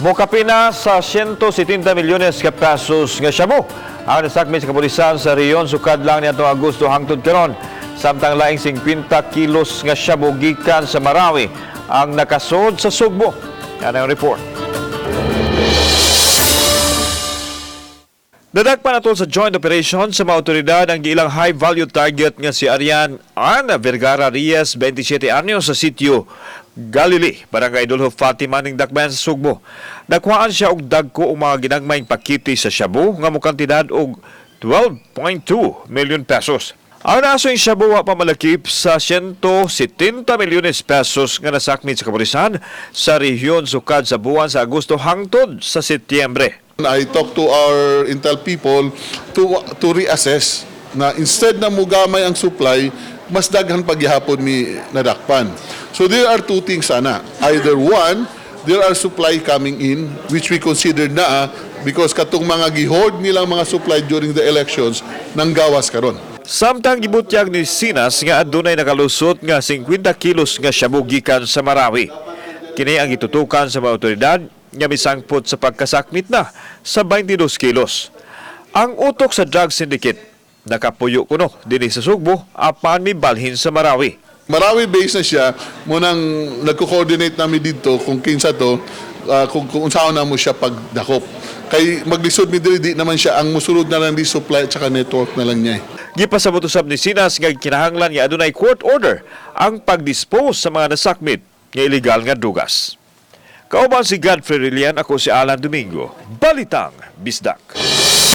Mokapina sa 170 milyones ka pesos nga shabu ang nasakmit sa kapulisan sa rehiyon sukad lang niadtong Agosto hangtod karon, samtang laing 50 kilos nga shabu gikan sa Marawi ang nakasod sa Sugbo. Yan ang report. Nadakpan atol sa joint operation sa mga otoridad ang giilang high-value target nga si Arian Ana Vergara Reyes, 27 anyos, sa sitio Galilee, Barangay Dulho Fatima ning Dakbayan sa Sugbo. Nakuhaan siya og dagko og mga ginagmayng pakiti sa shabu nga mokantidad og 12.2 million pesos. Ang naasoy shabu wa pa malakip sa 170 milyones pesos nga nasakmit sa kapulisan sa rehiyon sukad sa buwan sa Agosto hangtod sa Setyembre. I talked to our intel people to reassess na instead na mugamay ang supply, mas daghan paghihapon mi nadakpan. So there are two things ana. Either one, there are supply coming in which we consider na because katong mga gihoard nilang mga supply during the elections nang gawas karon. Samtang gibutyag ni Sinas nga adunay nakalusot nga 50 kilos nga shabu gikan sa Marawi. Kini ang gitutukan sa mga otoridad nga misangpot sa pagkasakmit na sa 22 kilos. Ang utok sa drug syndicate nakapuyo kuno dinhi sa Sugbo apan mibalhin sa Marawi. Marawi base na siya, munang nagko-coordinate namin dito kung kinsa to, kung unsaon na mo siya pagdakop. Kay maglisod mi diri, di naman siya ang musulod na lang di supply at saka network na lang niya eh. Gipasabot usab ni Sinas nga kinahanglan nga adunay court order ang pagdispose sa mga nasakmit nga ilegal nga drugas. Kauban si Godfrey Rillian, ako si Alan Domingo. Balitang Bisdak.